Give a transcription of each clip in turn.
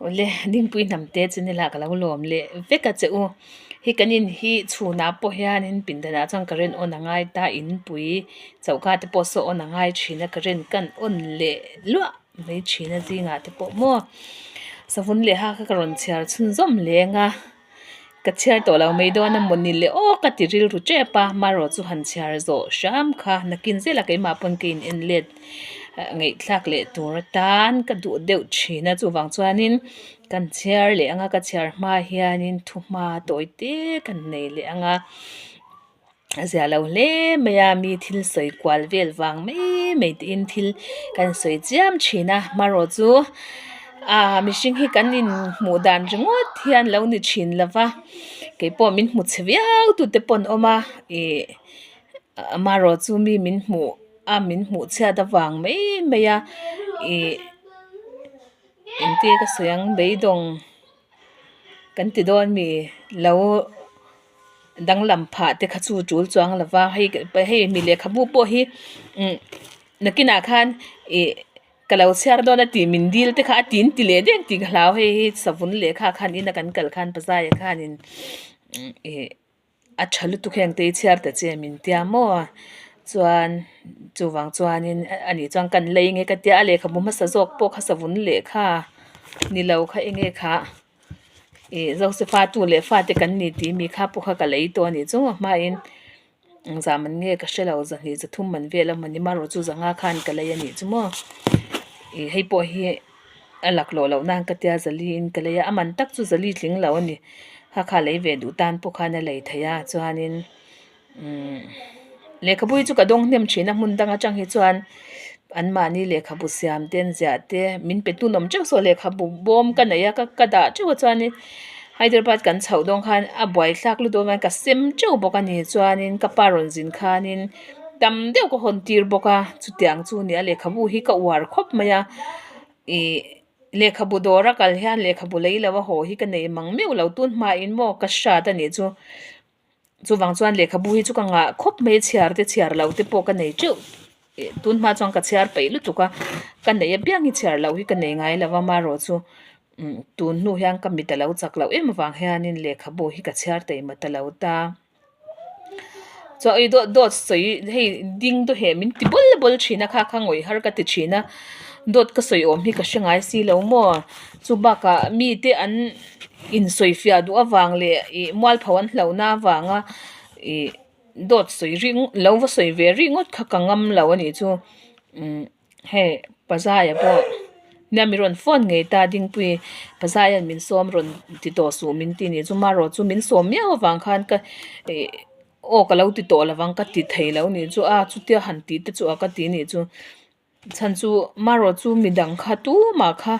Awle Dingpui hnam te chu nila ka lo lawm leh vek a che u. Hi kan in hi chhunah pawh hianin pindanah chuan current on a ngai ta inpui choka te pawh saw on a ngai thin a current kan on leh luah mai thin a zingah te pawh maw savun leh ha kha ka rawn chhiar chhunzawm leng a ka chhiar tawh lo mai dawn a mawni le aw ka ti rilru tep a marawh chu han chhiar zawh hram kha nakin zela keimah pawn ka in en let ngaihthlak leh tur atan ka duh deuh thin a chuvang chuanin kan chhiar leh anga ka chhiar hma hianin thuhma tawi te kan nei leh anga. A zia lo hle mai a mi thil sawi kual vel vang mai mai tiin thil kan sawi chiam thin a hmarawh chu ah mihring hi kan in hmuh dan ringawt hian lo ni thin lo va keipawh min hmu chhe viau tu te pawh an awm a ih amaherawh chu mi min hmuh a min hmuh chhiat avang mai mai a ih engtin ka sawi ang beidawng kan ti dawn mi lo. Danglam phah te kha chu tul chuang lo va hei hei mi lehkhabu pawh hi umm nakinah khan ih ka lo chhiar dawn a tih min dil te kha a tin ti leh dek tih ka hlau hei hi savun lehkha khan ina kan kal khan pazaia khanin ih a tha lutuk heng te hi chhiar ta che min tia maw chuan chuvang chuanin ani chuan kan lei nge ka tia a lehkhabu hmasa zawk pawh kha savun lehkha ni lo kha eng nge khah. Ih Josefa tu leh fate kan ni tih mi kha pawh kha ka lei tawh a nih chu a hmain engzah man nge ka hre lo zahnih zathum man vel a mawni marawh chu zanga khan ka lei a nih chu maw ih hei pawh hi a laklawh loh nan ka tia zali in ka lei a a man tak chu zali tling lo a ni kha kha lei ve duh tan pawh khan a lei theih a chuanin. Umm lehkhabu hi chu ka dawng hnem thin a hmun dang atang hi chuan anmahni lehkhabu siam te an ziah te min pe tu nawm teuh saw lehkhabu bawm ka nei a ka ka dah teuh a chuanin Hyderabad kan chhoh dawn khan a buaithlak lutuk avangin ka sem teuh bawk a ni chuanin ka pa rawn zin khanin tam deuh ka hawn tir bawk a chutiang chu a ni a lehkhabu hi ka uar khawp mai a ih lehkhabu dawr a kal hian lehkhabu lei lo a haw hi ka nei mang meuh lo tun hmain maw ka hrat a nih chu. Chuvang chuan lehkhabu hi chu ka ngah khawp mai a chhiar te chhiar loh te pawh ka nei teuh ih tun hma chuan ka chhiar peih lutuk a ka neih apiang hi chhiar loh hi ka nei ngai lo a amaherawh chu umm tun hnu hian ka mit a lo chak loh em avang hianin lehkhabu hi ka chhiar taih ma ta lo ta. Chuan ih dawt dawt sawi hei ding te heh min ti bawl bawl thin a kha kha ngawih har ka ti thin a dawt ka sawi awm hi ka hre ngai si lo maw chu bakah mite an. Insawifiah duh avang leh ih mualpho an hlauhna avanga ih dawt sawi ri lo va sawi ve ri ngawt kha ka ngam lo a nih chu umm hei pazaia pawh nia mi rawn phone ngei ta dingpui pazaia'n min sawm rawn ti tawh suh min ti nih chu marawh chu min sawm miau avang khan ka ih aw ka lo ti tawh lovang ka ti thei lo nih chu a chutia han tih te chu a ka ti nih chu. Chhan chu marawh chu midang kha tumah kha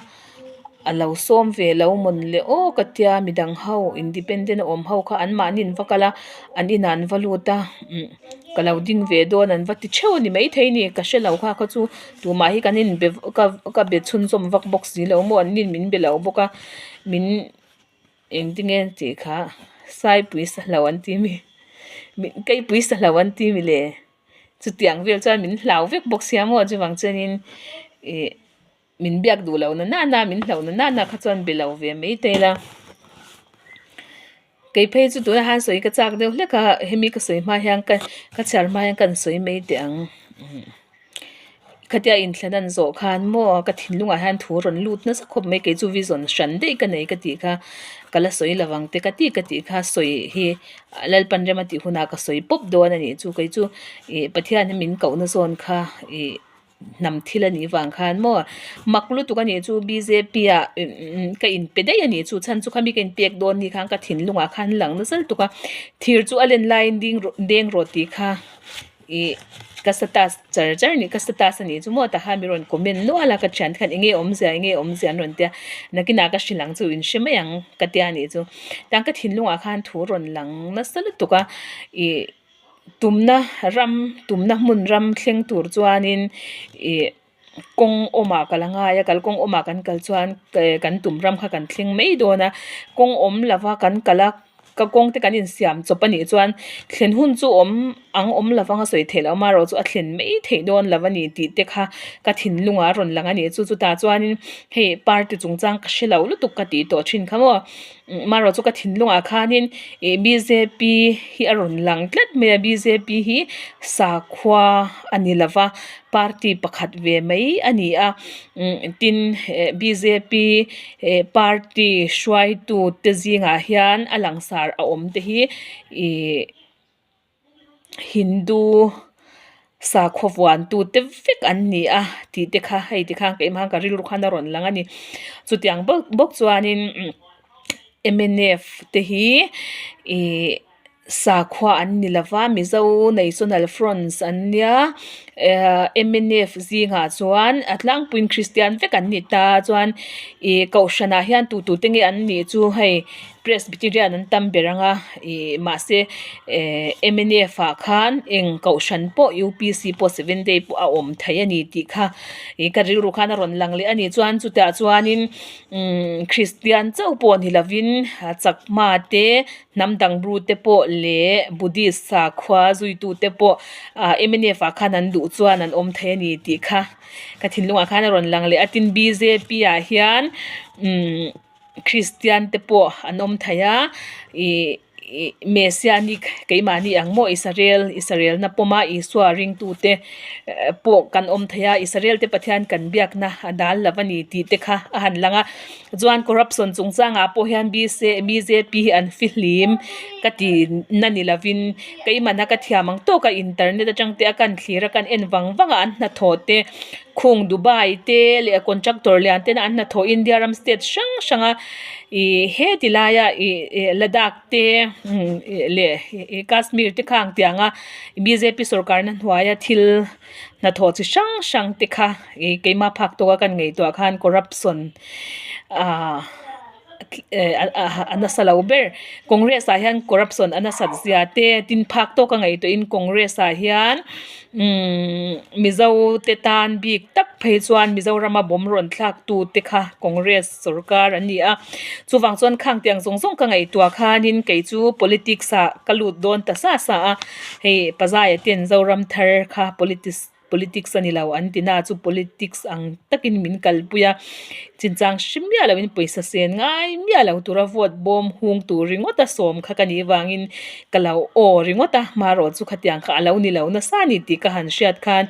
a lo sawm ve lo mawn le aw ka tia midang ho independent a awm ho kha an mahni an va kal a an inah an va lut a umm ka lo ding ve dawn an va ti theuh a ni maithei a ni ka hre lo kha kha chu tumah hi kan inbe ka ka be chhunzawm vak bawk si lo maw an nin min be lo bawk a min engtinge tih kha saipui sahlo an ti mi keipui sahlo an ti mi le. Chutiang vel chuan min hlau vek bawk sia maw chuvang chuanin ih min biak duh loh na nana min hlauh na nana kha chuan be lo ve mai ta ila. Kei phei chu tunah hian sawi ka chak deuh hlek a hemi ka sawi hma hian ka ka chhiar hma hian ka han sawi mai teh ang. Khatia inthlan an zawh khan maw ka thinlungah hian thu rawn lut nasa khawp mai kei chu vision hran daih ka nei ka tih kha ka la sawi lo ang te ka tih ka tih kha sawi hi Lalpan rem a tih hunah ka sawi pawp dawn a nih chu kei chu ih Pathian hi min kohna zawn kha ih hnam thil a nih vang khan maw mak lutuk a nih chu bjp ah ka inpe daih a nih chu chhan chu khami ka inpek dawn ni khan ka thinlungah khan lang nasa lutuk a thir chu a len laiin ding rawh deng rawh tih kha. Ih ka status char char nih ka status a nih chu maw tah khan mi rawn comment nual a ka thian te khan enge awmzia enge awmzia an rawn tia nakinah ka hrilh ang chu in hre mai ang ka tia nih chu tah ka thinlungah khan thu rawn lang nasa lutuk a ih tumna ram tumna hmun ram thleng tur chuanin ih kawng awmah kal a ngai a kalkawng awmah kan kal chuan kan tum ram kha kan thleng mai dawn a kawng awm lova kan kal a. ka kawng te kan insiam chawp a nih chuan thlen hun chu awm ang awm lo vang a sawi theih loh amaherawh chu a thlen mai theih dawn lo a ni tih te kha ka thinlungah a rawn lang a ni. Chu chutah chuanin hei party chungchang ka hre lo lutuk ka tih tawh thin kha maw amaherawh chu ka thinlungah khanin ih bjp hi a rawn lang tlat mai a bjp hi sakhua a ni lo va party pakhat ve mai a ni a tin bjp party hruaitu te zingah hian a langsar a awm te hi ih Hindu sakhaw vuantu te vek an ni a tih te kha hei ti khan keimah khan ka rilru khan a rawn lang a ni chutiang bawk bawk chuanin mnf te hi ih sakhua an ni lova Mizo National Front an nia ehh mnf zingah chuan a tlangpuiin Christian vek an ni ta chuan ih kohhranah hian tu tu te nge an nih chu hei. Presbyterian an tam ber ang a ih mahse eh mnf ah khan eng kohhran pawh upc pawh seven day pawh a awm thei a ni tih kha ih ka rilru khan a rawn lang leh a ni chuan chutah chuanin umm christian chauh pawh ni lovin chakma te hnam dang bru te pawh leh buddhist sakhua zuitu te pawh ah mnf ah khan an duh chuan an awm thei a ni tih kha ka thinlungah khan a rawn lang leh a tin bjp ah hian umm. Kristian te pawh an awm thei a ih ih messianic keimahni ang maw Israel Israel na pawm a Isua ringtu te pawh kan awm thei a Israel te Pathian kan biakna a dal lo a ni tih te kha a han lang a chuan corruption chungchangah pawh hian bjp hi an fihlim ka ti na ni lovin keimahna ka thiam ang tawk a internet atang te a kan thlir a kan en vang vang a an hnathawh te. Khung Dubai te leh contractor lian tena an hnathawh India ram state hrang hrang a ih heti laia ih Ladakh te leh Kashmir te kha ang tiang a bjp sorkar na hnuaia thil hnathawh chi hrang hrang te kha ih keimah phak tawka kan ngaihtuah khan corruption ahh a nasa lo ber Congress ah hian corruption a nasat zia te tin phak tawk a ngaihtuahin Congress ah hian umm Mizo te tan bik tak phei chuan Mizorama bawm rawn thlak tu te kha Congress sorkar an ni a chuvang chuan khang tiang zawng zawng ka ngaihtuah khanin kei chu politics ah ka lut dawn ta sa sa a hei Pazaia ten Zoram thar kha politics. Politics a ni lo an ti na chu politics ang takin min kalpui a chinchang hre miah loin pawisa sen ngai miah lo tura vote bawm hung tur ringawt a sawm kha ka nih vangin ka lo aw ringawt a hmarawh chu khatiang kha a lo ni lo nasa a ni tih ka han hriat khan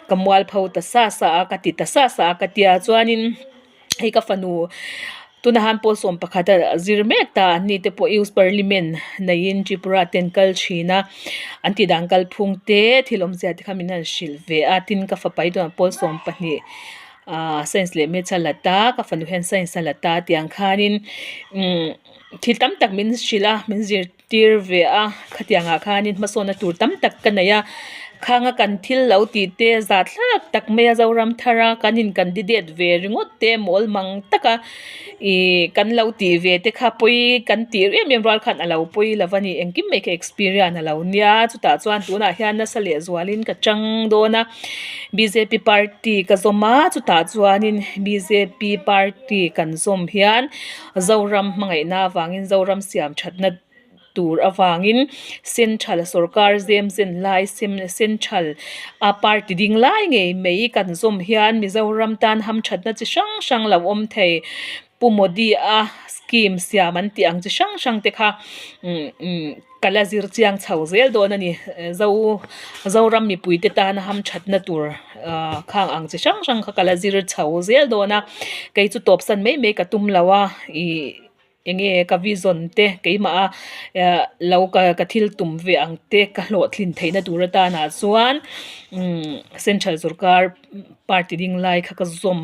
ka mualpho ta sa sa a ka ti ta sa sa a ka tia chuanin. Hei ka fanu tuna han pawl sawm pakhat a zir mek ta an ni te pawh youth parliament neiin Tripura te an kal thin a an tih dan kalphung te thil awmzia te kha min han hrilh ve a tin ka fapa hi tunah pawl 12 ahh science leh maths a la ta ka fanu hian science a la ta tiang khanin umm thil tam tak min hrilh a min zir tir ve a khatiangah khanin hmasawnna tur tam tak ka nei a khanga kan thil lo tih te zah thlak tak mai a Zoram thar a kan in candidate ve ringawt te mawl mang tak a ih kan lo tih ve te kha pawi kan tih em em rual khan a lo pawi lo a ni engkim mai kha experience a lo nia chutah chuan tunah hian nasa leh zualin ka chang dawn a bjp party ka zawm a chutah chuanin bjp party kan zawm hian. Zoram hmangaihna avangin Zoram siam thatna tur avangin Central sorkar zem zen lai Central a party ding lai ngei mai kan zawm hian Mizoram tan hamthatna chi hrang hrang lo awm thei Pu Modi a scheme siam an tih ang chi hrang hrang te kha ka la zir chiang chho zel dawn a ni. Zo Zoram mipui te tana hamthatna tur ah khang ang chi hrang hrang kha ka la zir chho zel dawn a kei chu tawp san mai mai ka tum lo a ih eng nge ka vision te keimah a ah lo ka ka thil tum ve ang te ka hlawhtlin theihna tur atanah chuan umm central sorkar party ding lai kha ka zawm.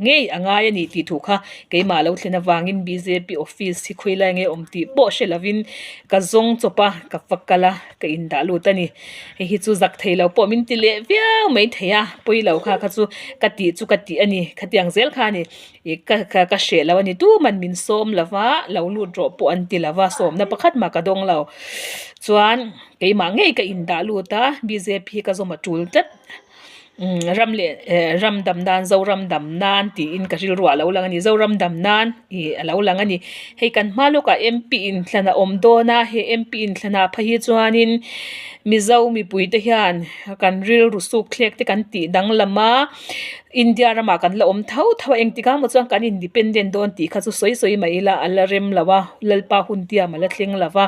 Ngei a ngai a ni tih thu kha keimah lo thlen avangin bjp office hi khawi lai nge awm tih pawh hre lovin ka zawng chawp a ka va kal a ka indah lut a ni hei hi chu zak thei lo pawh min ti leh viau mai thei a pawi lo kha kha chu ka tih chu ka tih a ni khatiang zel kha a ni ih ka ka ka hreh lo a ni tuman min sawm lo va lo lut rawh pawh an ti lo va sawmna pakhat mah ka dawng lo chuan keimah ngei ka indah lut a bjp hi ka zawm a tul tlat. Ram leh ram dam nan Zoram dam nan tiin ka rilru ah alo lang a ni Zoram dam nan ih alo lang a ni hei kan hma lawkah M P inthlan a awm dawn a he M P inthlan ah phei hi chuanin Mizo mipui te hian kan rilru suk thlek te kan tih danglam a India ramah kan la awm tho tho a engtik ah maw chuan kan independent dawn tih kha chu sawi sawi mai ila a la rem lo a Lalpa hun tiam a la thleng lo va.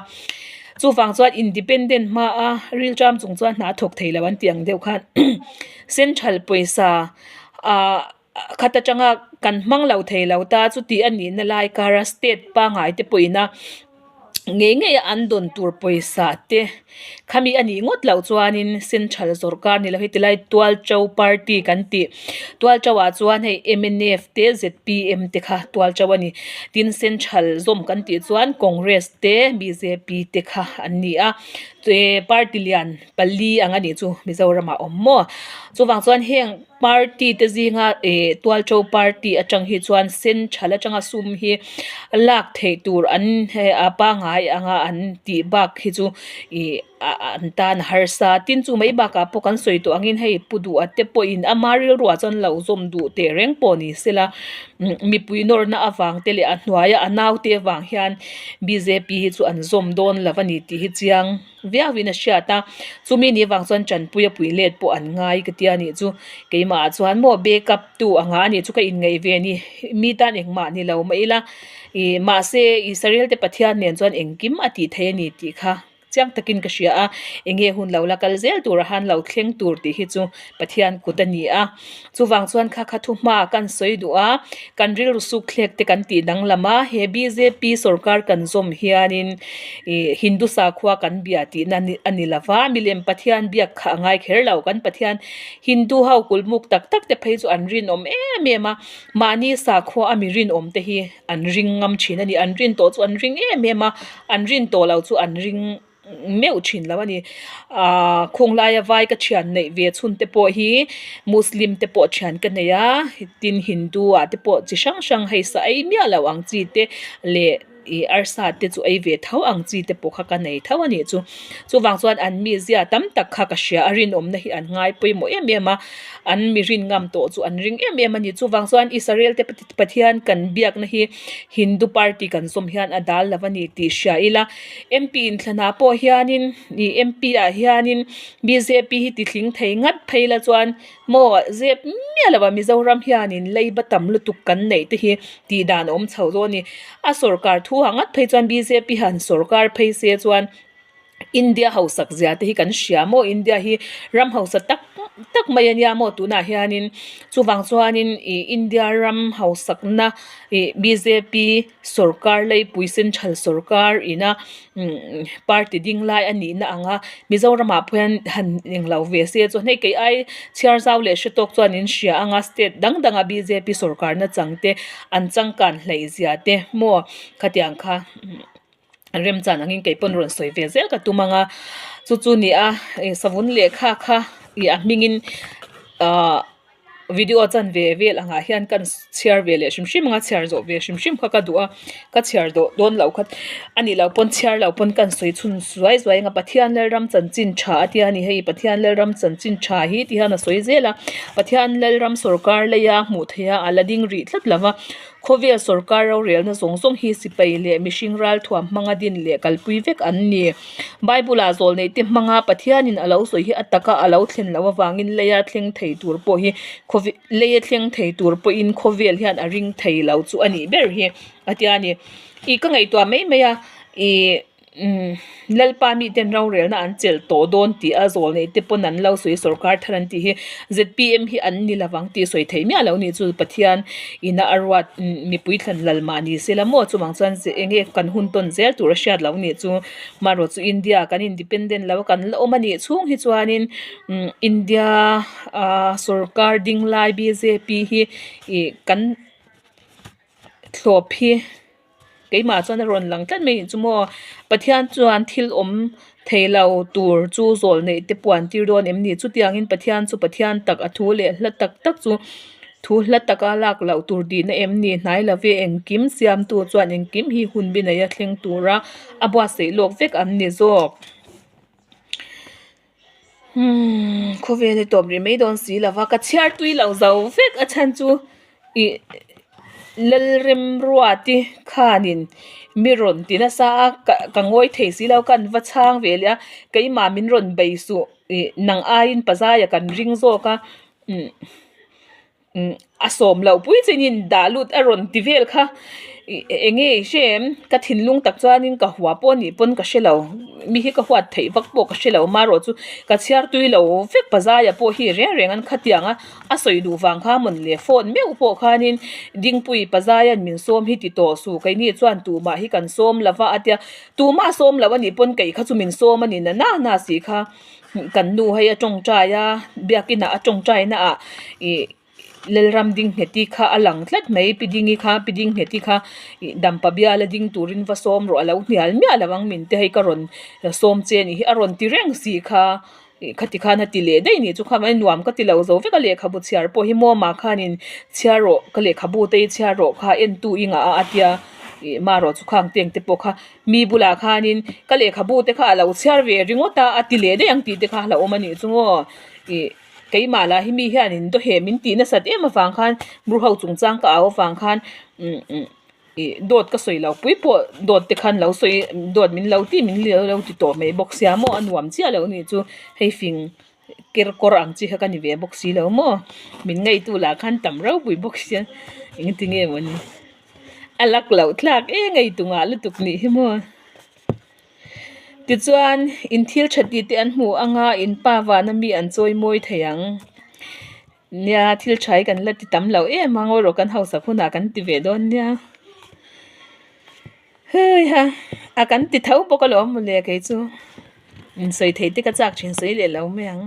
Chuvang chuan independent hma a rilṭam chung chuan hna a thawk thei lo an tih ang deuh khan central pawisa ah khat atanga kan hmang lo thei lo ta chuti a nihna lai kara state pangngai te pawhin a ngei ngei a an dawn tur pawisa te khami a nih ngawt loh chuanin central sawrkar ni lo hi tilai tualṭo party kan tih tualṭo ah chuan hei m n f te z p m te kha tualṭo a ni tin central zawm kan tih chuan congress te bjp te kha an ni a che party lian pali ang a nih chu Mizoram ah a awm maw chuvang chuan heng party te zinga ih tualṭo party atang hi chuan central atanga sum hi lak theih tur an he a pangngai anga an tih bak hi chu ih ah an tan a harsa tin chu mai bakah pawh kan sawi tawh angin hei pu duh a te pawhin ama rilruah chuan lo zawm duh teh reng pawh ni sela mipui nawrna avang te leh a hnuaia a naute avang hian bjp hi chu an zawm dawn lo a ni tih hi chiang viauin a hriat a chumi ni avang chuan tanpui a pui let pawh an ngai ka tia nih chu keimah ah chuan maw backup tu anga a nih chu ka inngaih ve a ni mi tan engmah ni lo mah ila ih mahse Israel te Pathian nen chuan engkim a tih theih a ni tih kha. Chiang takin ka hria a, enge hun lo la kal zel tur a han lo thleng tur tih hi chu Pathian kut a ni a. Chuvang chuan kha kha thu hma kan sawi duh a, kan rilru suk thlek te kan tih danglam a, he bjp sorkar kan zawm hianin ih Hindu sakhua kan bia tihna a ni lo va, milem Pathian biak kha a ngai kher lo, kan Pathian Hindu ho kulmuk tak tak te phei chu an rinawm em em a, mahni sakhua a mi rinawm te hi. An ring ngam thin a ni. An rin tawh chu an ring em em a, an rin tawh lo chu an ring meuh thin lo a ni. Ahh khung laia vai ka thian neih ve chhun te pawh hi muslim te pawh thian ka nei a, tin hindu ah te pawh chi hrang hrang hei sa ei miah loh ang chi te leh ih arsa te chu ei ve tho ang chi te pawh kha ka nei tho a nih chu. Chuvang chuan an mizia tam tak kha ka hria a, rinawmna hi an ngai pawimawh em em a, an mi rin ngam tawh chu an ring em em a ni. Chuvang chuan Israel te Pathian kan biakna hi Hindu party kan zawm hian a dal lo a ni tih hria ila M P inthlanah pawh hianin ih M P ah hianin bjp hi ti tling thei ngat phei la chuan maw zep miah lo a Mizoram hianin leiba tam lutuk kan neih te hi tih dan a awm chho dawn a ni a sawrkar thu ah ngat phei chuan bjp han sawrkar phei se chuan. India hausak zia te hi kan hria maw India hi ram hausa tak tak mai ania maw tunah hianin chuvang chuanin ih India ram hausakna ih bjp sawrkar leipui central sawrkar ina umm party ding lai a nihna ang a Mizoramah pawh hian han englo ve se chuan hei kei ai chhiar zau leh hre tawk chuan in hria ang a state dang danga bjp sawrkar na chang te an changkan hleih zia te maw khatiang kha. Remchan angin kei pawn rawn sawi ve zel ka tum ang a chu chu ni a ih savun lehkha kha ih a hmingin ahh video chan ve vel angah hian kan chhiar ve leh hrim hrim ang a chhiar zawh ve hrim hrim kha ka duh a ka chhiar dawh dawn loh kha a nih loh pawn chhiar loh pawn kan sawi chhun zuai zuai ang a Pathian Lalram chanchin tha a tia ni hei Pathian Lalram chanchin tha hi ti hian a sawi zel a Pathian Lalram sawrkar leia hmuh theih a a la ding rih tlat lo va. Khawvel sawrkar rorelna zawng zawng hi sipai leh mihring ralthuam hmanga din leh kalpui vek an ni. Bible-ah zawlneihte hmanga Pathianin a lo sawi hi a taka a lo thlen loh avangin leia thleng thei tur pawh hi khawve leia thleng thei tur pawhin khawvel hian a ring thei lo chu a nih ber hi a tia a ni. Ih ka ngaihtuah mai mai a ih. Umm Lalpa miten rorelna an chelh tawh dawn tih a zawl neih te pawn an lo sawi sawrkar thar an tih hi zpm hi an ni lovang tih sawi theih miah lo nih chu Pathian ina a ruat mipui thlan lal mah ni se la maw chuvang chuan eng nge kan hun tawn zel tur a hriat loh nih chu marawh chu India kan independent lo a kan la awm a nih chhung hi chuanin umm India ah sawrkar ding lai bjp hi ih kan thlawp hi. Keimah chuan a rawn lang tlat mai chu maw Pathian chuan thil awm thei lo tur chu zawl neih te puan tir dawn em ni chutiangin Pathian chu Pathian tak a thu leh hla tak tak chu thu hla taka lak loh tur tihna em ni hnai love engkim siamtu chuan engkim hi hun bi neia thleng tura a buatsaih lawk vek an ni zawk. Umm khawvel hi tawp rih mai dawn si lo va ka chhiar tui lo zo vek a chhan chu ih Lalremruati khanin mi rawn ti nasa a ka ka ngawi thei si lo ka an va chhang ve leh a keimah min rawn bei suh ih nang aiin pazaia kan ring zawk a umm. Umm a sawm loh pui chin in dah lut a rawn ti vel kha ih eng nge i hre em ka thinlung tak chuanin ka hua pawh anih pawn ka hre lo mi hi ka huat theih vak pawh ka hre lo marawh chu ka chhiar tui lo vek pazaia pawh hi reng reng an khatiang a a sawi duh vang kha mawn le phone meuh pawh khanin dingpui pazaia'n min sawm hi ti tawh suh keini chuan tumah hi kan sawm lo va a tia tumah a sawm lo anih pawn kei kha chu min sawm a ni na na na si kha. Kan nu hei a tawngtai a biakin ah a tawngtai na ah ih Lalram Dingngheti kha a lang tlat mai Pi Dingi kha Pi Dingngheti kha ih Dampa biala ding turin va sawm rawh a lo hnial miah lo ang min te hei ka rawn sawm che anih hi a rawn ti reng si kha ih khati khan a ti leh daih anih chu kha mai nuam ka ti lo zo vek a lehkhabu chhiar pawh hi Mawma khanin chhiar rawh ka lehkhabu te hi chhiar rawh kha entu i ngah a a tia ih marawh chu khang teng te pawh kha. Mi bulah khanin ka lehkhabu te kha a lo chhiar ve ringawt a, a ti leh daih ang tih te kha a hlauhawm a nih chu maw. Ih keimah lah hi mi hianin dawheh min tih nasat em avang khan bru ho chungchang ka au avang khan umm umm ih dawt ka sawi lo pui pawh dawt te khan lo sawi dawt min lo ti min lo ti tawh mai bawk sia maw a nuam chiah lo a nih chu hei fing ker kawr ang chi kha ka ni ve bawk si lo maw min ngeitu lah khan tam ropui bawk sia engtin nge mawni. A lak loh thlak eng ei tungah lutuk nih hi maw. Tichuan in thil tha tih te an hmu anga in pa vana mi an chawi mawi thei ang. Nia thil tha hi kan la ti tam lo em a ngawi rawh kan hausak hunah kan ti ve dawn nia. Hei ha a kan ti tho bawk alawm mawle kei chu insawi thei te ka chak thin sawi leh lo mai ang.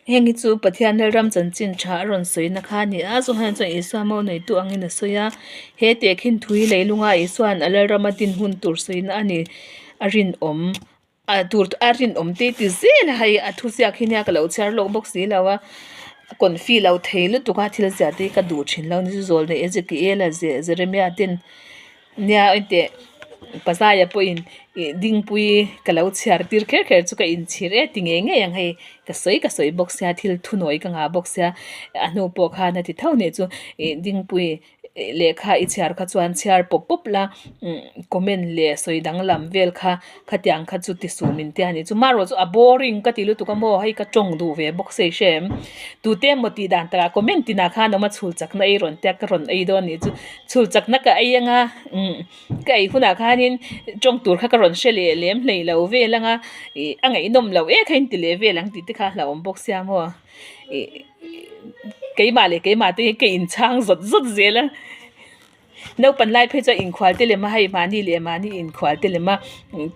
Heng hi chu Pathian Lalram chanchin tha a rawn sawina kha a ni a chuan chuan Isua mo neitu angin a sawi a he tehkhin thui leilunga Isua'n a Lalrama din hun tur sawina a ni a rinawm a tur a rinawm te ti zel a hei a thuziak hi nia ka lo chhiar lawk bawk si lo a confi lo thei lutuk a thil ziah te hi ka duh thin lo ni chu zawl nei Ezekiel a Jeremia ten. Nia engteh Pazaia pawhin ih dingpui ka lo chhiar tir kher kher chu ka inchhir e ti ngei ngei ang hei ka sawi ka sawi bawk sia thil thunawi ka ngah bawk sia a hnu pawh khan a ti tho nih chu ih dingpui lehkha i chhiar kha chuan chhiar pawp pawp la umm comment leh sawi danglam vel kha khatiang kha chu ti suh min tia nih chu marawh chu a boring ka ti lutuk a maw hei ka tawng duh ve bawk se i hre em tute emaw tih dan takah comment tinah khan awm a chhul chakna ei rawn tia ka rawn ei dawn nih chu. Chhul chakna ka ei anga umm ka ei hunah khanin tawng tur kha ka rawn hre leh lem hlei lo vel anga ih a ngaihnawm loh ek a inti leh vel ang tih te kha a hlauhawm bawk sia maw ih keimah leh keimah te hi ka inchhang zawt zawt zel a naupang lai phei chuan inkhual te lem a hei mahni leh mahni inkhual te lem a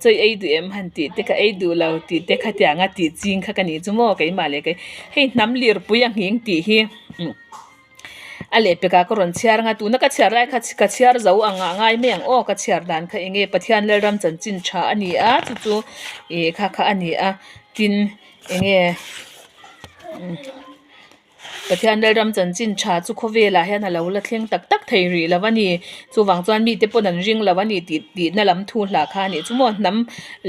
chaw ei duh em han tih te kha ei duh lo tih te khatianga tih ching kha ka nih chu maw keimah leh kei hei hnam lirpui a nghing tih hi. A lehpekah ka rawn chhiar anga tuna ka chhiar lai kha ka chhiar zo ang ah ngai mai ang aw ka chhiar dan kha eng nge Pathian Lalram chanchin tha a ni a chu chu ih kha kha a ni a tin eng nge Pathian Lalram chanchin tha chu khawvelah hian a lo la thleng tak tak thei rih lo a ni chuvang chuan mite pawn an ring lo a ni tih tihna lam thu hlah kha a nih chu maw hnam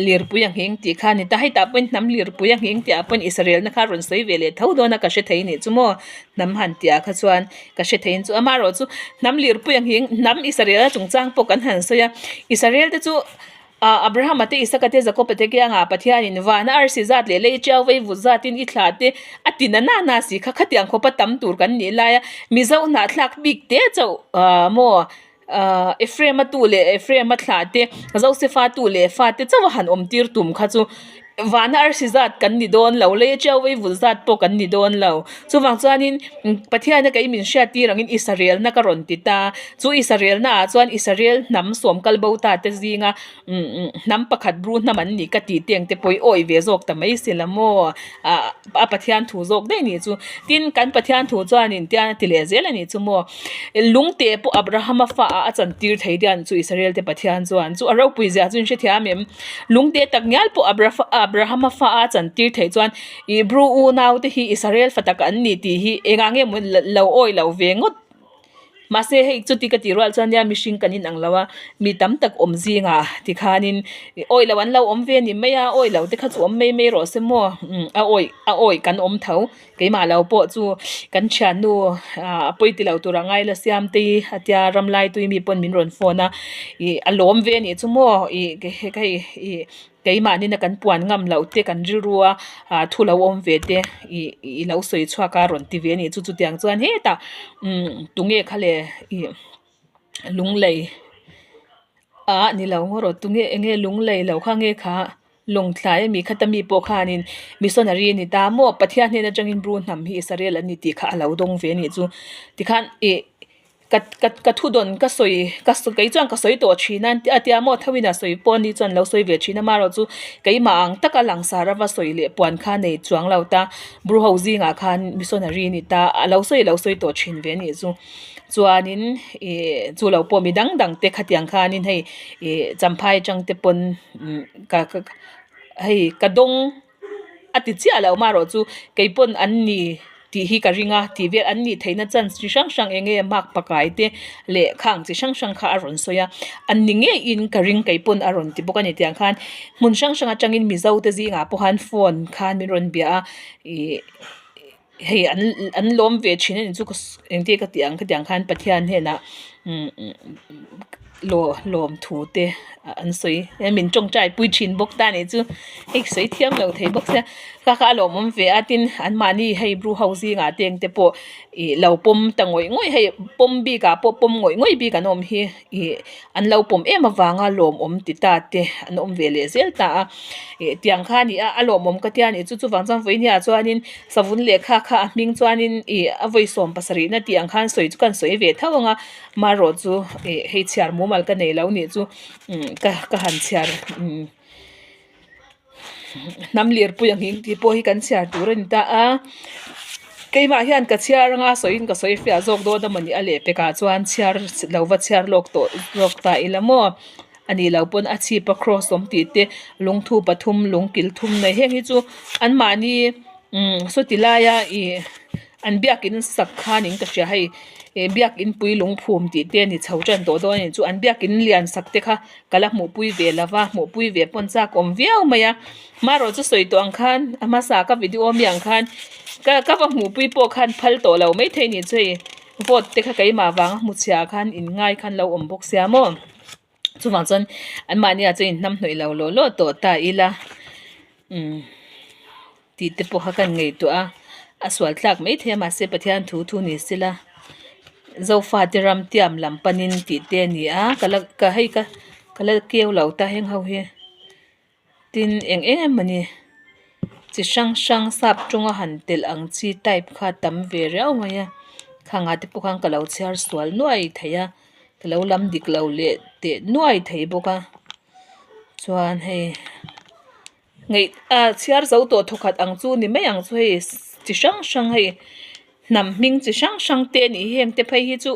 lirpui a nghing tih kha a ni ta hetah pawhin hnam lirpui a nghing tih ah pawhin Israel na kha a rawn sawi ve leh tho dawn a ka hre thei a nih chu maw. Hnam han tih ah kha chuan ka hre thei in chu amaherawh chu hnam lirpui ang hi hnam Israel a chungchang pawh kan han sawi a Israel te chu ah Abraham-a te Isaka te Jacob-a te kiangah Pathianin vana arsi zat leh lei tiau vei vut zatin i thlah te a ti na na na si kha khatiang khawpa tam tur kan nih lai a Mizo hnahthlak bik te chauh ah maw Ahh Ephraim-a tu leh Ephraim-a thlah te Josefa tu leh fa te chauh a han awm tir tum kha chu vana arsi zat kan ni dawn lo lei atiau vei vul zat pawh kan ni dawn lo chuvang chuanin Pathiana kei min hriat tir angin Israel-na ka rawn ti ta chu Israel-na ah chuan Israel hnam sawm kal bo ta te zinga umm hnam pakhat bru hnam an nih ka tih te ang te pawh hi awi ve zawk ta mai si la maw ah a Pathian thu zawk daih nih chu tin kan Pathian thu chuanin tian a ti leh zel a nih chu maw. Lungte pawh Abrahama fa ah a chantir thei dian chu Israel te Pathian chuan chu a ropui zia chu in hrethiam em? Lungte tak ngial pawh Abrahama fa ah a chantir thei chuan ih Bru unau te hi Israel fa tak an ni tih hi engah nge maw lo awi lo ve ngawt. Mahse hei chuti ka tih rual chuan nia mihring kan inang lo a, mi tam tak awm zingah tikhanin awih loh an lo awm ve a ni mai a, awih loh te kha chu awm mai mai rawh se maw a awih a awih kan awm tho. Keimah lo pawh chu kan thiannu ah a pawi ti lo tur a ngai la siam te hi a tia ramlai tui mi pawn min rawn phone a ih a lawm ve a nih chu maw ih hei ih keimahni na kan puan ngam loh te kan rilru a ah thu lo awm ve te ih ih lo sawi chhuak a rawn ti ve a nih chu chutiang chuan hetah umm tunge kha le ih lunglei ah ni lo ngaw rawh tunge eng nge lunglei lo kha nge kha. Lawngtlai ami khata mi pawh khanin missionary a ni ta maw Pathian hnen atangin Bru hnam hi Israel an ni tih kha a lo dawng ve a nih chu. Tikhan ih ka ka ka thudawn ka sawi ka kei chuan ka sawi tawh thin a a tia maw thoin a sawi pawh ni chuan lo sawi ve thin a amaherawh chu keimah ang taka langsar ava sawi leh puan kha nei chuang lo ta Bru ho zingah khan missionary a ni ta a lo sawi lo sawi tawh thin ve a nih chu. Chuanin ih chu lo pawh mi dang dang te khatiang khanin hei ih champhai atang te pawn ka ka hei ka dawng a ti chiah lo amaherawh chu kei pawn an ni tih hi ka ring a tih vel an nih theihna chance chi hrang hrang eng nge mark pakai te leh khang chi hrang hrang kha a rawn sawi a an ni ngeiin ka ring kei pawn a rawn ti bawk a ni tiang khan hmun hrang hrang atangin mizo te zingah pawh khan phone khan min rawn bia a ih. Hei an an lawm ve thin a ni chu ka engtin ka tih ang khatiang khan Pathian hnenah law lawm thu te an sawi he min tawngtai pui thin bawk ta nih chu hei sawi thiam lo thei bawk sia kha kha a lawmawm ve a tin anmahni hei bru ho zingah te engte pawh ih lo pawm ta ngawih ngawih hei pawm bikah pawh pawm ngawih ngawih bik an awm hi ih an lo pawm em avanga lawmawm ti ta te an awm ve leh zel ta a ih tiang kha a ni a a lawmawm ka tia nih chu chuvang chuan vawiin ah chuanin savun lehkha kha a hming chuanin ih a vawi sawm pasarih na tih ang khan sawi chu kan sawi ve tho ang a marawh chu ih hei chhiar mumal ka nei lo nih chu ka ka han chhiar umm. Hnam lirpui ang in tih pawh hi kan chhiar tur a ni ta a keimah hian ka chhiar anga sawiin ka sawi fiah zawk dawn a mawni a lehpekah chuan chhiar lo va chhiar lawk tawh zawk ta ila maw a nih loh pawn a chhip a cross awm tih te lungthu pathum lungkil thum nei heng hi chu anmahni umm sawti laia ih an biakin sak khanin ka hria hei ih biakin pui lungphum tih te a ni chho tan tawh dawn a ni chu an biakin lian sak te kha. Ka la hmuhpui ve lo va, hmuhpui ve pawn chak awm viau mai a. Marawh chu sawi tawh ang khan a hmasa ka video ami ang khan ka ka va hmuhpui pawh khan phal tawh lo maithei ni chu hei vote te kha keimah vanga hmu chhia khan in ngai khan lo awm bawk sia maw. Chuvang chuan anmahni ah chuan inhnamhnawih lo law law tawh ta ila umm. Tih te pawh kha kan ngaihtuah a, a sual tlak mai thei a mahse Pathian thu thu ni sela Zofate ram tiam lam panin tih te a ni a ka la ka hei ka ka la keu lo ta heng ho hi tin eng eng emawni chi hrang hrang sap tawnga han telh ang chi type kha a tam ve riau mai a khangah te pawh khan ka lo chhiar sual nuai thei a ka lo lam dik lo leh teh nuai thei bawk a chuan hei. Ngaih ah chhiar zo tawh thawkhat ang chu ni mai ang chu hei chi hrang hrang hei hnam hming chi hrang hrang te a nih hi heng te phei hi chu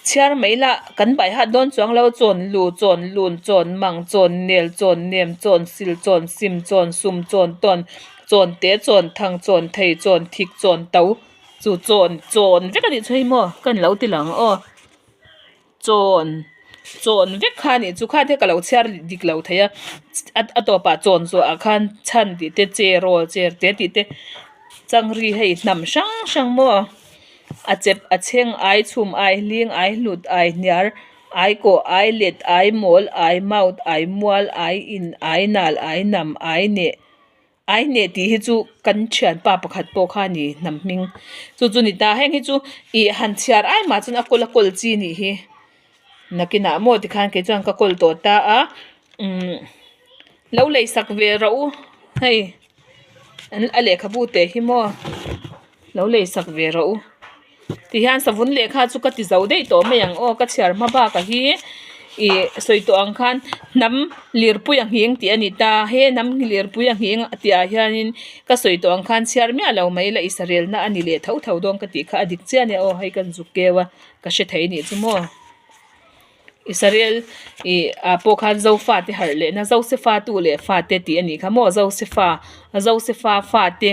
chhiar mai lah kan bai hat dawn chuang lo chawn lu chawn lun chawn mang chawn nel chawn nem chawn sil chawn sim chawn sum chawn tawn chawn te chawn thang chawn thei chawn thik chawn to chu chawn chawn vek a nih chu hei maw ka ni lo ti lang aw. Chawn chawn vek kha anih chu kha te ka lo chhiar dik lo thei a a tawpah chawn zawhah khan chhan tih te che rawl cher te tih te changri hei hnam hrang hrang maw a chep a chheng ai chhum ai hling ai hlut ai hniar ai kawh ai let ai mawl ai maut ai mual ai in ai nal ai nam ai neh. Ai neh tih hi chu kan thianpa pakhat pawh kha a ni hnam hming chu chu ni ta heng hi chu ih han chhiar ai mah chuan a kawl a kawl chi nih hi nakinah maw tikhan kei chuan ka kawl tawh ta a umm lo lei sak ve rawh u hei a lehkhabu teh hi maw lo lei sak ve rawh u. Tihian savun lehkha chu ka ti zo daih tawh mai ang aw ka chhiar hma bakah hi ih sawi tawh ang khan hnam lirpui a nghing tih a ni ta he hnam lirpui a nghing tih ah hianin ka sawi tawh ang khan chhiar miah lo mai la Israel na a ni leh tho tho dawn ka tih kha a dik chiah a nia aw hei ka zuk keu a ka hre thei nih chu maw Israel ih ah pawh khan Zofa te harh leh na Zosefa tu leh fate tih a nih kha maw Zosefa Zosefa fate.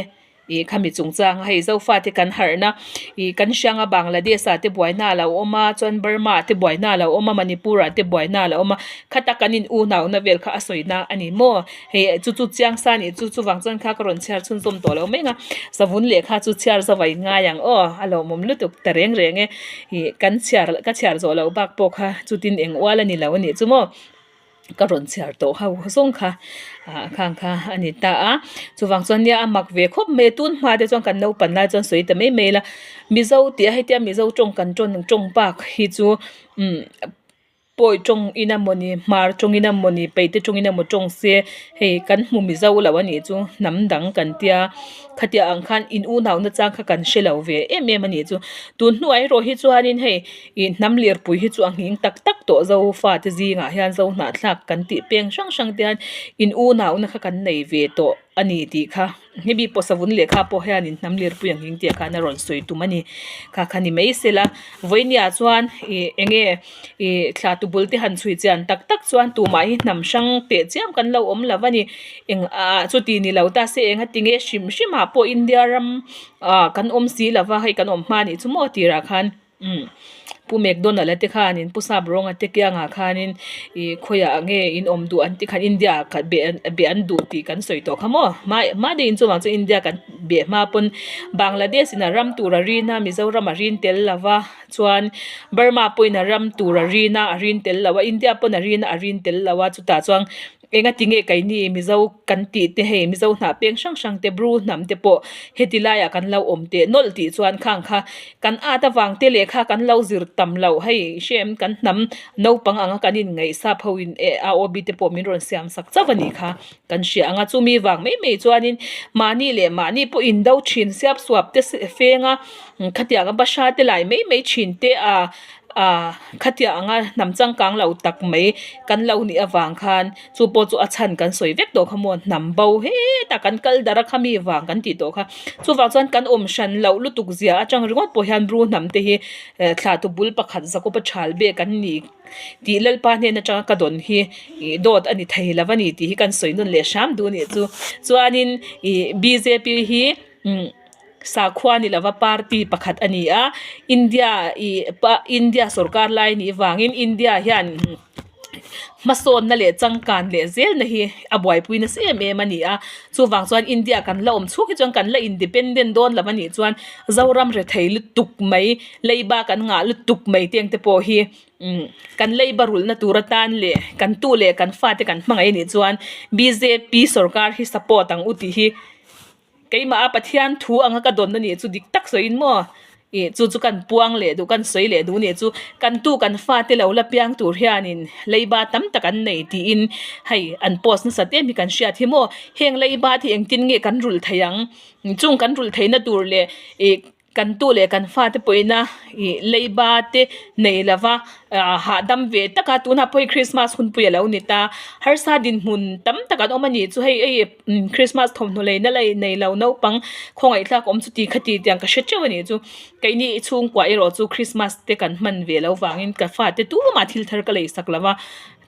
Ih khami chungchang a hei Zofate kan harhna ih kan hrianga Bangladesh ah te buaina a lo awm a chuan Burma ah te buaina a lo awm a Manipur ah te buaina a lo awm a khata kan in unauna vel kha a sawina a ni maw hei chu chu chiang sa a nih chu chuvang chuan kha ka rawn chhiar chhunzawm tawh lo mai ang a savun lehkha chu chhiar zauh a inngai ang aw a lawmawm lutuk ta reng reng e ih kan chhiar ka chhiar zawh loh bak pawh kha chutin eng ual a ni lo a nih chu maw. Ka rawn chhiar tawh ho zawng kha ah khang kha a ni ta a chuvang chuan nia a mak ve khawp mai a tun hma te chuan kan naupan lai chuan sawi ta mai mai ila mizo tih a hetia mizo tawng kan tawn tawng bak hi chu umm pawi tawng in a mawni hmar tawng in a mawni peite tawng in emaw tawng se hei kan hmu mizo lo a nih chu hnam dang kan tia khatia ang khan in unau na chang kha kan hre lo ve em em a nih chu tun hnuah erawh hi chuanin hei. Ih hnam lirpui hi chu a nghing tak tak tawh Zofa te zingah hian Zo hnahthlak kan tih peng hrang hrang te hian in unauna kha kan nei ve tawh a ni tih kha hemi pawh savun lehkha pawh hianin hnam lirpui a nghing tih ah khan a rawn sawi tum a ni kha kha ni mai se la vawinia chuan ih eng nge ih thla tu bul te han chhui chian tak tak chuan tumah hi hnam hrang teh chiam kan lo awm lo a ni eng ah chuti ni lo ta se eng a ti nge hrim hrim ah pawh India ram ah kan awm si lo va hei kan awm hma nih chu maw tirah khan. Umm Pu McDonald a te khanin Pu Saprawnga te kiangah khanin ih khawiah nge in awm duh an ti khan India ah khat beh beh an duh tih kan sawi tawh kha maw hma hma deuhin chuvang chuan India kan beh hma pawn Bangladesh in a ram tur a rin a Mizoram a rin tel lo va chuan Burma pawhin a ram tur a rin a a rin tel lo a India pawn a rin a a rin tel lo a chutah chuan Enga ti nge keini Mizo kan tih te hei Mizo hnah peng hrang hrang te Bru hnam te pawh heti laiah kan lo awm teh nawlh tih chuan khang kha kan at avang te leh kha kan lo zir tam loh hei hrem kan hnam naupang anga kan inngaih sap ho in eh AOB te pawh min rawn siam sak chauh a nih kha kan hria ang a chumi vang mai mai chuanin mahni leh mahni pawh indo thin siap suap te feng a khatiang a bahra te lai mai mai thin te a. Ah khatiang anga hnam changkang lo tak mai kan lo nih avang khan chu pawh chu a chhan kan sawi vek tawh kha maw hnam bo hetah kan kal darh a kha mi vang kan tih tawh kha chuvang chuan kan awm hran loh lutuk zia atang ringawt pawh hian Bru hnam te hi eh thla tu bul pakhat Jakob-a thal bek an ni tih Lalpa hnen atanga ka dawn hi ih dawt a ni thei lo a ni tih hi kan sawi nawn leh hram duh a nih chu chuanin ih bjp hi umm. Sakhua ni lova party pakhat a ni a, India ih pa India sorkar lai nih vangin India hian hmasawnna leh changkan leh zelna hi a buaipui nasa em em a ni a, chuvang chuan India kan la awm chhung hi chuan kan la independent dawn lo a nih chuan Zoram rethei lutuk mai leiba kan ngah lutuk mai teng te pawh hi umm kan leiba rulhna tur atan leh kan tu leh kan fate kan hmangaih a nih chuan bjp sorkar hi support ang u tih hi. Keimah a Pathian thu anga ka dawn anih chu dik tak sawiin maw? Ih chu chu kan puang leh duh kan sawi leh duh anih chu kan tu kan fate lo la piang tur hianin leiba tam tak an nei tiin hei an post nasat em hi kan hriat hi maw? Heng leiba te hi engtin nge kan rulh thei ang? Chung kan rulh theihna tur leh ih Kan tu leh kan fate pawhina ih leiba te nei lova ah hahdam ve tak a tunah pawh hei Christmas hunpui a lo ni ta harsa dinhmun tam tak an awm a nih chu hei hei Christmas thawmhnaw leina la nei lo naupang khawngaihthlak awm chu ti kha ti tiang ka hre teuh a nih chu keini chhungkua erawh chu Christmas te kan hman ve loh vangin ka fate tumah thil thar ka lei sak lova.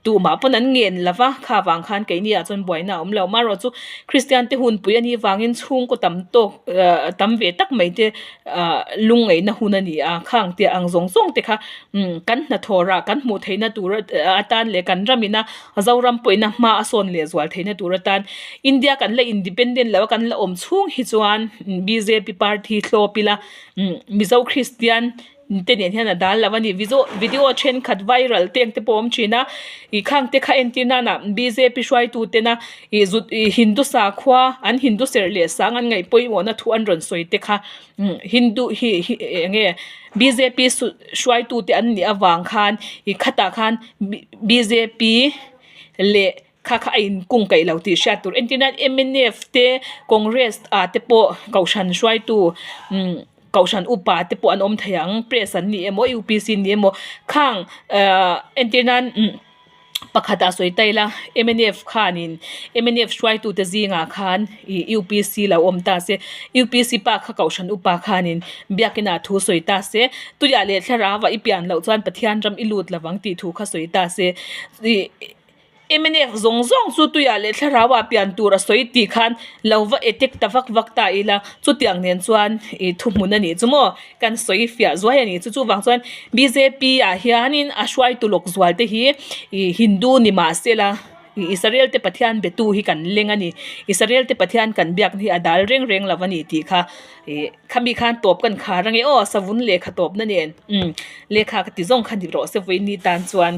Tumah pawn an ngen lo va, kha vang khan keini ah chuan buaina a awm lo. Amaherawh chu Kristian te hunpui a nih vangin chhungkaw tam tawk ah tam ve tak mai te ah lungngaihna hun a ni a, khang te ang zawng zawng te kha umm kan hnathawh rah kan hmuh theihna tur atan leh kan ramina Zoram pawhina hma a sawn leh zual theihna tur atan India kan la independent lo a kan la awm chhung hi chuan bjp party hlawp ila umm Mizo Kristian te nen hian a dal lo a ni vizo video thenkhat viral te ang te pawh a awm thin a ih khang te kha entir nana bjp hruaitu tena ih zut ih hindu sakhua an hindu serh leh sang an ngaih pawimawhna thu an rawn sawi te kha umm hindu hi hi eng nge bjp hruaitu te an nih avang khan ih khatah khan bjp leh kha kha a inkung kaih lo tih hriat tur entir nan mnf te congress ah te pawh kohhran hruaitu umm kohhran upa te pawh an awm thei ang press an ni emaw upc an ni emaw khang ahh entir nan umm pakhat ah sawi ta ila mnf khanin mnf hruaitu te zingah khan ih upc lo awm ta se upc pa kha kohhran upa khanin biakin ah thu sawi ta se tuiah leh thlarau ah i pian loh chuan Pathian ram i lut lovang tih thu kha sawi ta se ih. Mnf zawng zawng chu tuiah leh thlarauah pian tur a sawi tih khan lo va attack ta vak vak ta ila chutiang nen chuan ih thuhmun a nih chu maw kan sawi fiah zuai a nih chu chuvang chuan bjp ah hianin a hruaitu lawk zual te hi ih hindu ni mahsela ih Israel te Pathian be tu hi kan leng a ni Israel te Pathian kan biak na hi a dal reng reng lo a ni tih kha ih khami khan tawp kan khar ange aw savun lehkha tawpna nen umm lehkha ka ti zawng kha ni rawh se vawiin ni tan chuan.